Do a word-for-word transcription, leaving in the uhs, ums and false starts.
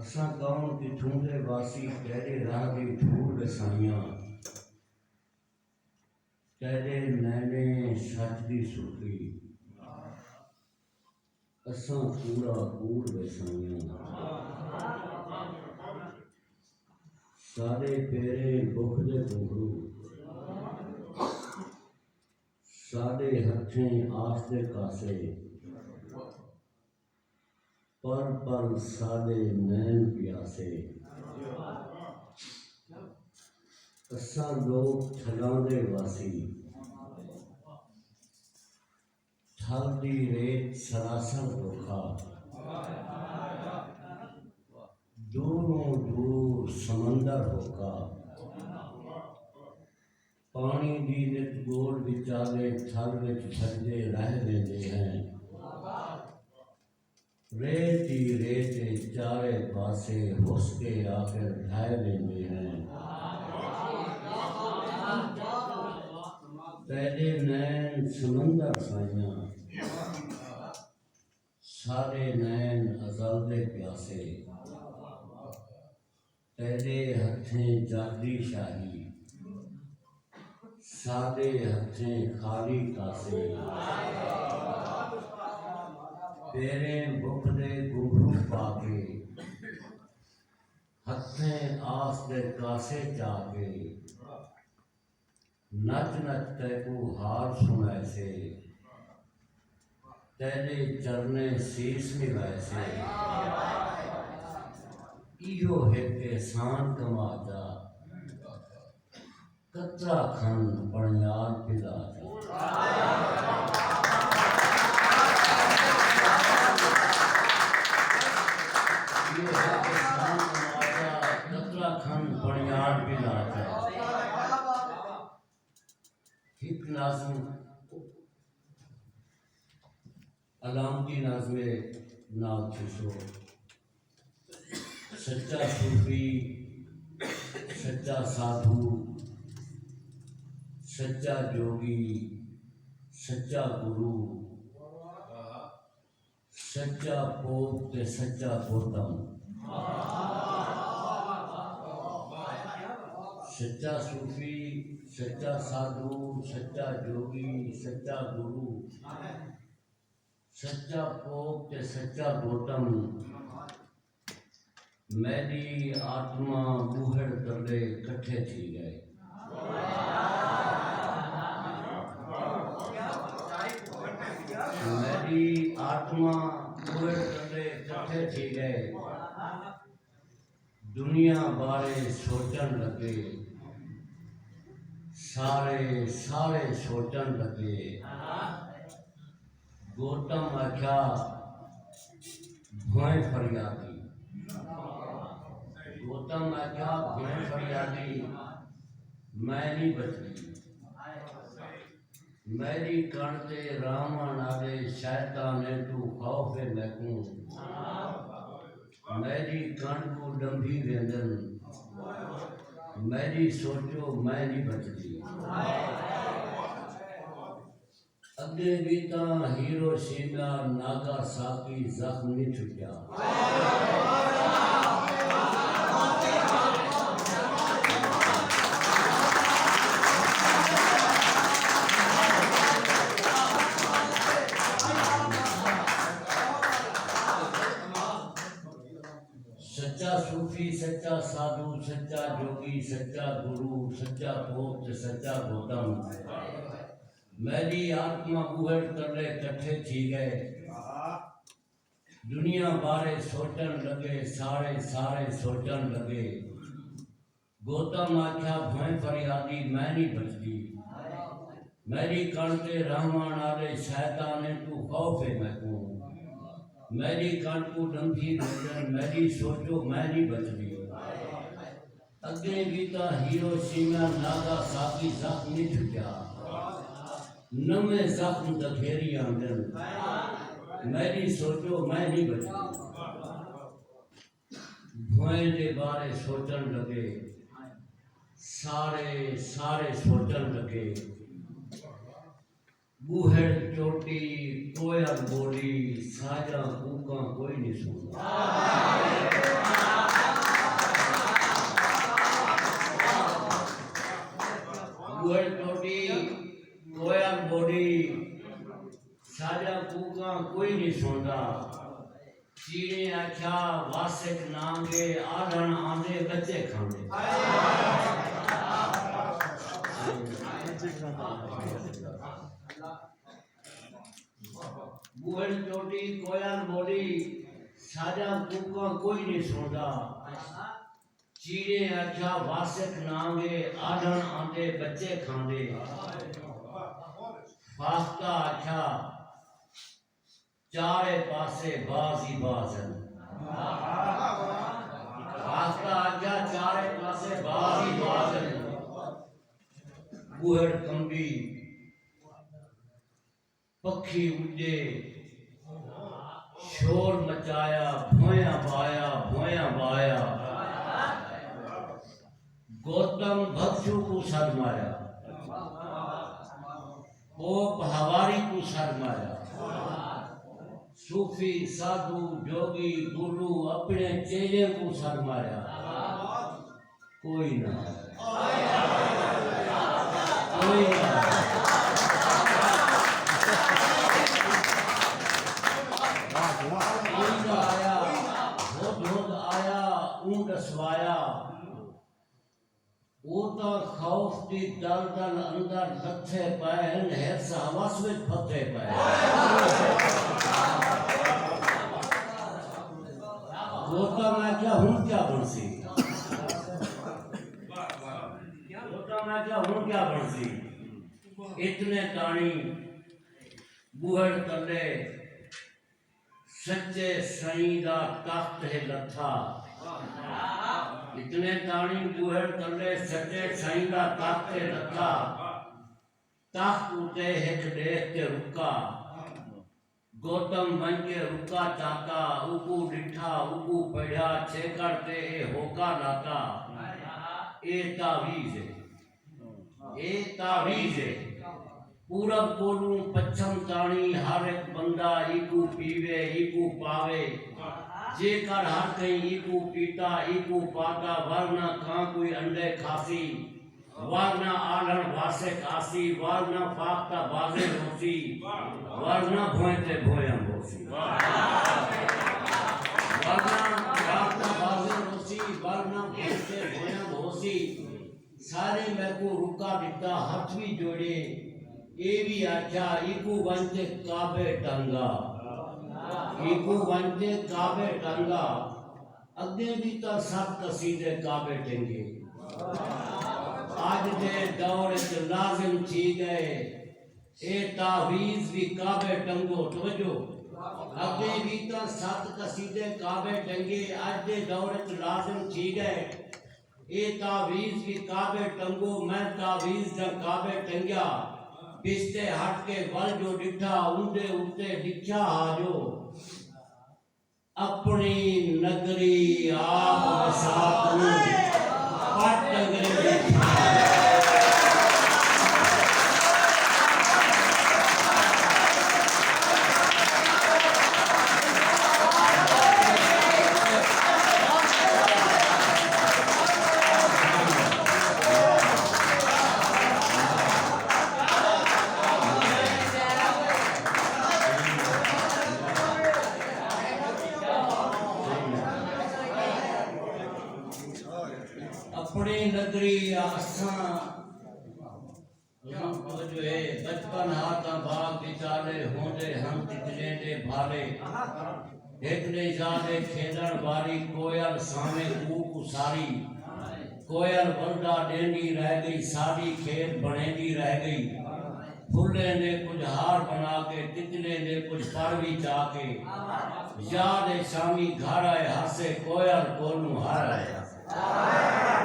اساں کون کتھوں دے واسی، تیݙے راہ دی دھوڑ وے سائیاں، تیݙے نینیں سچ دی سرخی، اساں کوڑا کوڑ وے سائیاں۔ ساݙے پیریں بکھ دے گھنگھرو، ساݙے ہتھیں آس دے کاسے، پل پل ساݙے نین پیاسے۔ اساں لوک تھلاں دے واسی، تھل دی ریت سراسر دھوکا، دوروں دور سمندر ہوکا۔ پاݨی دی نت ڳول وچالے تھل وچ بھڄدے رہ ویندے ہیں۔ ریت ای ریت اے، چارے پاسے ہس کے آخر ڈھہہ ویندے ہیں۔ تیݙے نین سمندر سائیاں، ساݙے نین ازل دے پیاسے۔ تیݙے ہتھیں جاڳی شاہی، ساݙے ہتھیں خالی کاسے۔ پیریں بکھ دے گھنگھرو پا کے، ہتھیں آس دے کاسے چا کے، نچ نچ تیکوں حال سݨائیسے، تیݙے چرنیں سیس نوائیسے۔ ایہو ہک احسان کما چا، قطرہ کھن پݨیار پلا چا۔ ایہو ہک احسان کما چا، قطرہ کھن پݨیار پلا چا۔ ہک ناظم علامتی ناظمے نال تھیسو۔ سچا صوفی، سچا سادھو، سچا جوگی، سچا گرو، سچا پوپ تے سچا گوتم۔ سچا صوفی، سچا سادھو، سچا جوگی، سچا گرو، سچا پوپ تے سچا گوتم۔ میݙی آتما ٻوہڑ تلے کٹھے تھی ڳئے۔ میݙی آتما ٻوہڑ تلے کٹھے تھی ڳئے۔ دنیا بارے سوچݨ لڳے، سارے، سارے سوچݨ لڳے۔ گوتم آکھیا، بھوئیں فریادی۔ گوتم آکھیا، بھوئیں فریادی، میں نی بچدی۔ میݙی کݨ تے راہوݨ آلے شیطانیں توں خوف ہے میکوں۔ میݙی کݨ کوں ݙنبھی ویندن۔ میݙی سوچو میں نی بچدی۔ اڳے وی تاں ہیروشیما، ناگاساکی زخم نی چھٹیا۔ سچا صوفی، سچا سادھو، سچا جوگی، سچا گرو، سچا پوپ تے سچا گوتم۔ میݙی آتما ٻوہڑ تلے کٹھے تھی ڳئے۔ دنیا بارے سوچݨ لڳے، سارے، سارے سوچݨ لڳے۔ گوتم آکھیا، بھوئیں فریادی میں نی بچدی۔ میݙی کݨ تے راہوݨ آلے شیطانیں توں خوف ہے میکوں۔ میݙی کݨ کوں ݙنبھی ویندن، میݙی سوچو میں نی بچدی۔ اڳیں وی تاں ہیروشیما، ناگاساکی زخم نی چھٹیا۔ نویں زخم دگھیری آندن۔ میݙی سوچو میں نی بچدی۔ بھوئیں دے بارے سوچݨ لڳے، سارے، سارے سوچݨ لڳے۔ ٻوہڑ چوٹی، کوئل ٻولی، ساجاں کوکاں کوئی نی سݨدا۔ کوئی نی سݨدا۔ چیڑیں آکھیا واسک نانگے، آلھݨ آندے ٻچے کھاندے۔ ٻوہڑ چوٹی کوئل ٻولی، ساݙیاں کوکاں کوئی نی سݨدا۔ چیڑیں آکھیا واسک نانگے، آلھݨ آندے ٻچے کھاندے۔ فاختہ آکھیا چارے پاسے باز ہی باز ہن۔ فاختہ آکھیا چارے پاسے باز ہی باز ہن۔ ٻوہڑ کنبی، پکھی اݙے، شور مچایا، بھویاں ٻایا، بھویاں ٻایا۔ گوتم بھکشو کوں سݙ ماریا، پوپ ہواری کوں سݙ ماریا۔ صوفی، سادھو، جوڳی، گرو اپݨے چیلیں کوں سݙ ماریا۔ کوئی نہ آیا۔ کوئی نہ آیا۔ کوئی نہ آیا۔ ہدہد آیا، اوں ݙسوایا۔ او تاں خوف دی دل دل اندر لتھے پئے ہن، حرص ہوس وچ پھتے پئے۔ گوتم آکھیا ہݨ کیا بݨسی؟ گوتم آکھیا ہݨ کیا بݨسی؟ اتنے تاݨی ٻوہڑ تلے سچے سئیں دا تخت ہے لتھا۔ اتنے تاݨی ٻوہڑ تلے سچے سئیں دا تخت ہے لتھا۔ تخت اتے ہک ݙیکھ تے رکا۔ گوتم ونڄ کے رکا چاتا، اوکوں ݙٹھا، اوکوں پڑھیا، چھیکڑ تے اے ہوکا لاتا۔ اے تعویذ ہے۔ اے تعویذ ہے۔ پورب کولوں پچھم تاݨی ہر ہک بندہ ایکوں پیوے، ایکوں پاوے۔ جیکر ہر کہیں ایکوں پیتا، ایکوں پاتا، ورنہ کاں کوئی انڈے کھاسی، ورنہ آلھݨ واسک آسی، ورنہ فاختہ بازیں روسی، ورنہ بھوئیں تے بھویاں بھوسی۔ ورنہ فاختہ بازیں روسی، ورنہ بھوئیں تے بھویاں بھوسی۔ ساریں میکوں رکا ݙتا، ہتھ وی جوڑے، اے وی آکھیا، ایکوں ونڄ تے کعبے ٹنگا، ایکوں ونڄ تے کعبے ٹنگا۔ اڳے وی تاں ست قصیدے کعبے ٹنگے، اڄ دے دور اچ لازم تھی ڳئے، اے تعویذ وی کعبے ٹنگو۔ توجہ، اڳے وی تاں ست قصیدے کعبے ٹنگے، اڄ دے دور اچ لازم تھی ڳئے۔ اے تعویذ وی کعبے ٹنگو، میں تعویذ دا کعبے ٹنگیا۔ بشتے ہٹ کے ول جو ݙٹھا، اوندے اتے لکھیا ہا جو، اپݨی نگری آپ وسا توں، پٹ انگریزی تھاں۔ اپݨی نگری اساں، ہاں، توجہ ہے، بچپن ہا تاں باغ وچالے، ہوندے ہن تتلیں دے بھالے۔ ہک نئیں یاد ہے کھیݙݨ واری، کوئل سانویں کوک اساری۔ کوئل ولدا ݙیندی رہ ڳئی، ساݙی کھیݙ بݨیندی رہ ڳئی۔ پھلیں دے کجھ ہار بݨا کے، تتلیں دے کجھ پڑ وی چا کے۔ یاد ہے شامی گھر آئے ہاسے، کوئل کولوں ہر آئے ہاسے۔